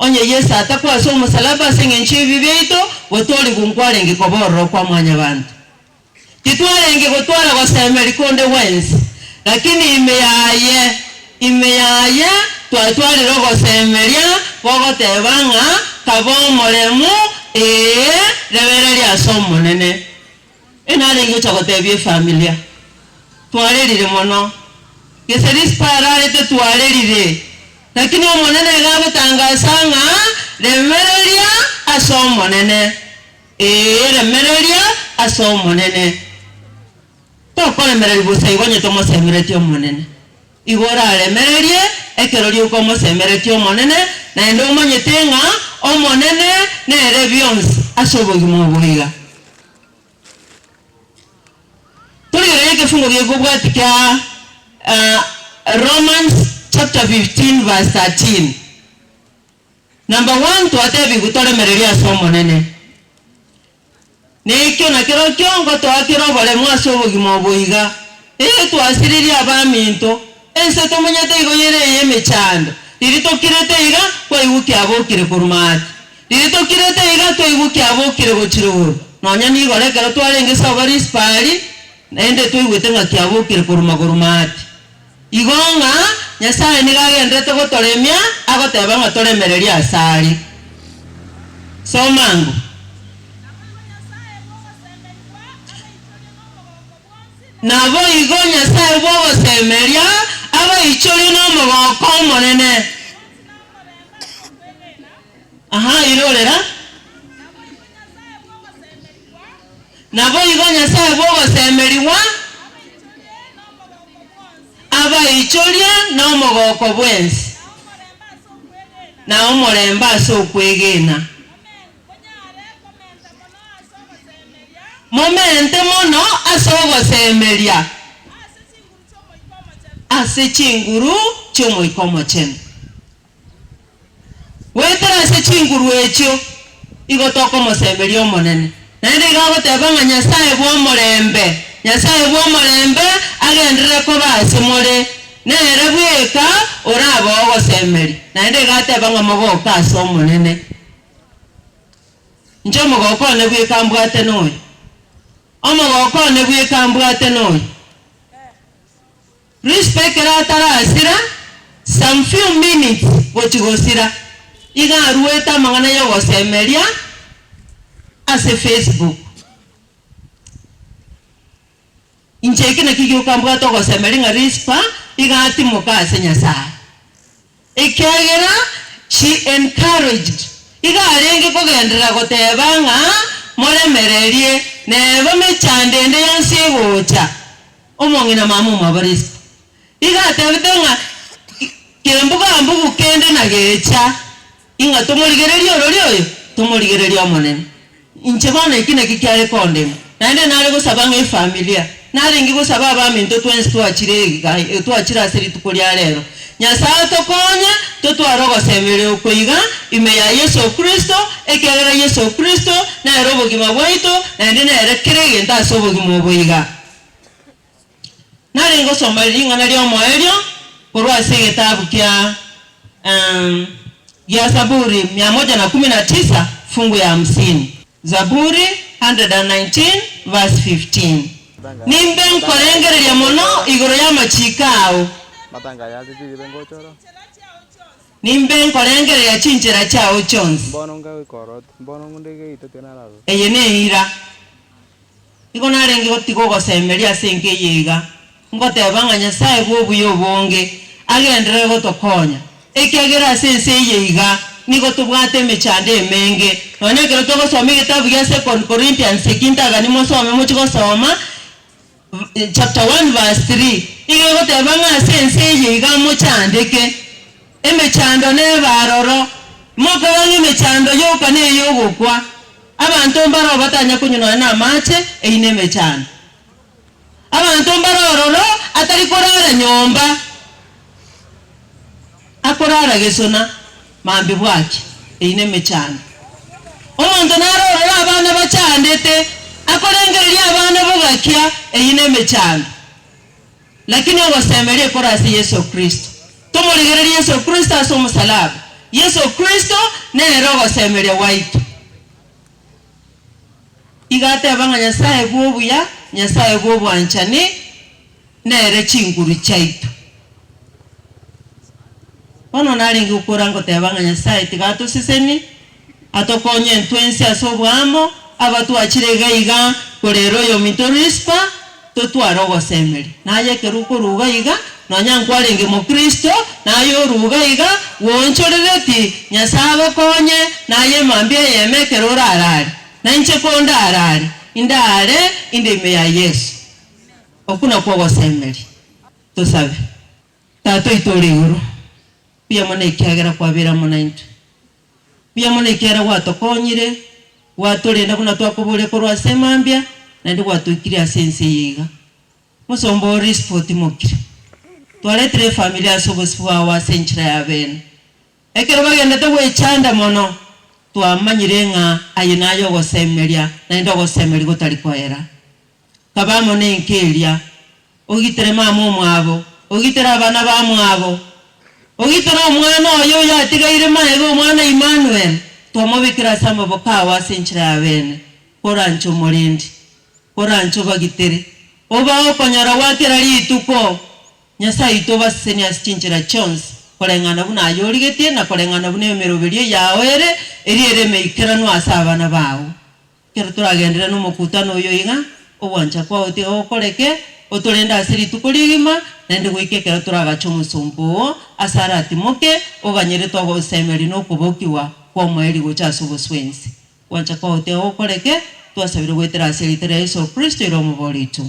Onye Yeso atakwa ase omosalaba ase engencho y'ebibe biaito, gotoorigwa nkwarenge koba ororo kwa mwanyabanto. Titwarenge gotwara gosemeria konde gwensi, lakini ime yaye, ime yaye twatwarire ogosemeria gogoteba ng'a kabe omoremu, ee, rebereria ase Omonene. Enarenge gocha gotebia efamilia, Twarerire mono, gese Rispa ararete twarerire, lakini Omonene iga agotangasa ng'a remereria ase Omonene. Ee, remereria ase Omonene. Tokoremereria bosa igo onye tomosemeretie Omonene. Igo oraremererie ekero rioka omosemeretie Omonene, naende omanyete ng'a Omonene nere bionsi ase obogima obo iga. Torigererie ekefungo gekobwatia kia Romans chapter 15 verse 13. Number one, twatebigwe toremererie ase Omonene. Nekio nakerokio ngotoakera oboremu ase obogima obo iga. Ee, twasiririe abaminto, ense tomenyete igo yere ey'emechando. Riria tokirete iga, twaigwa kiabokire korwa maate. Riria tokirete iga, twaigwa kiabokire gochia rogoro. Nonya nigoro ekero twarenge sobo Rispa aria, naende twaigwete ng'a kiabokire korwa magoro maate. Igo ng'a Nyasae nigo agenderete gotoremia, agoteba ng'a toremererie asare. Soma ango. Naboigo Nyasae bw'ogosemeria abaichorie nomogoko omonene. Aha, irorera. Naboigo Nyasae bw'ogosemerigwa abaichorie nomogoko bwensi, na omorembe ase okwegena. Momente mono ase ogosemeria ase chinguru chi'Omoika Omochenu. Goetera ase chinguru echio igo tokomosemeria Omonene. Naende igo agoteba ng'a Nyasae bw'omorembe, Nyasae bw'omorembe agenderere koba ase more, nere bweka orabe ogosemeria. Naende igo ateba ng'a mogoke ase Omonene. Inche omogoko one bweka mbwate noyo. Omogoko one bweka mbwate noyo. Rispa ekero atarasira, some few minutes gochia gosira, iga aruete amang'ana yogosemeria ase Facebook. Inche eki nakio gioka mbwate ogosemeria ng'a Rispa iga atimoka ase Nyasaye. Ekiagera she encouraged, iga arenge kogenderera goteba ng'a moremererie neba mechando ende yonsi egocha. Omong'ina mama omwabo Rispa iga atebete ng'a kembuga mbugu kende na gecha, ing'a tomorigererie orori oyo, tomorigererie Omonene. Inche bono eki naki kiare kondema, naende nare gosaba ng'a efamilia, narenge gosaba abaminto twensi twachire iga twachire ase rituko ria rero, Nyasae atokonye totware ogosemeria oko iga ime ya Yeso Kristo, ekiagera Yeso Kristo nere obogima bwaito, naende nere kera egento ase obogima obo iga. Narenge gosoma ring'ana ri'omoerio korwa ase egetabu kia gia Zaburi mia moja na kumi na tisa fungu ya hamsini. Zaburi 119 verse 15. Nimbe nkorengereria mono igoro y'amachiiko ao. Nimbe nkorengereria chinchera chiao chionsi. Eye neira. Nigo narenge gotiga ogosemeria ase enka eye iga, ngoteba ng'a Nyasae bw'obuya obonge agenderere gotokonya, ekiagera ase ense eye iga nigo tobwate emechando emenge. Nonya ekero togosoma egetabu gia Second Corinthians eki ntagani mosome mochie gosoma chapter 1 verse 3, iga egoteba ng'a ase ense eye iga mochandeke, emechando nebe aroro, mokaga ng'a emechando yoka neyogokwa. Abanto mbaroo batanya konywa nonya namache, eyio nemechando. Abanto mbare ororo atari korara nyomba, akorara gesona mambia bwakia, eyio nemechando. Omonto nare ororo abana bachandete, akorengereria abana bogakia, eyio nemechando. Lakini ogosemeria ekore ase Yeso Kristo. Tomorigererie Yeso Kristo ase omosalaba. Yeso Kristo nere ogosemeria gwaito. Iga ateba ng'a Nyasae bw'obuya, Nyasae bw'obwanchani, nere chinguru chiaito. Bono narenge gokora ngoteba ng'a Nyasae tiga atosesenie, atokonye intwe ase oboamo, abatwachire iga iga korera oyominto Rispa, totware ogosemeria. Naye ekero okoruga iga, nonya nkwarenge Mokristo, naye oruga iga, gwoonchorereti, Nyasae agokonye, naye emambia eyemo ekero orarare, na inche kondarare, indare inde ime ya Yeso. Okwo nakwo ogosemeria. Tosabe. Tata oito ore igoro, mbuya mono ekiagera kwabeire amo naintwe. Mbuya mono ekiagera gwatokonyire, gwatorenda buna twakoboria korwa ase emambia, naende gwatoikirie ase ense eye iga. Mosomba o Rispa otimokire. Twaretire efamiri ase obosio bwao ase enchera ya bene. Ekero bagendete gwechanda mono, twamanyire ng'a aye naye ogosemeria, naende ogosemeria gotari koera. Kaba amo nenka eria, ogitere mama omwabo, ogitere abana bamwabo, ogitere omwana oye oyoatigaire magega, omwana Imanueli, twamobekire ase amaboko ao ase enchera ya bene, koranche omorende, koranche obagitere, obae okonyora gwa kera rituko. Nyasae oito obasesenie ase chinchera chionsi, koreng'ana buna aye origetie, na koreng'ana buna emeroberio yao ere, eria ere emeikeranu ase abana bao. Ekero toragenderere nomokutano oyo iga, ogwancha kwao tiga gokoreke, otorende ase rituko rigima, naende goika ekero toragache omosomba oo ase aratimoke, oganyerete ogosemeria na okobokigwa kw'omoerio gocha ase oboswensi. Ogwancha kwao tiga gokoreke, twasabire goetera ase erieta ria Yeso Kristo ere Omobori oito.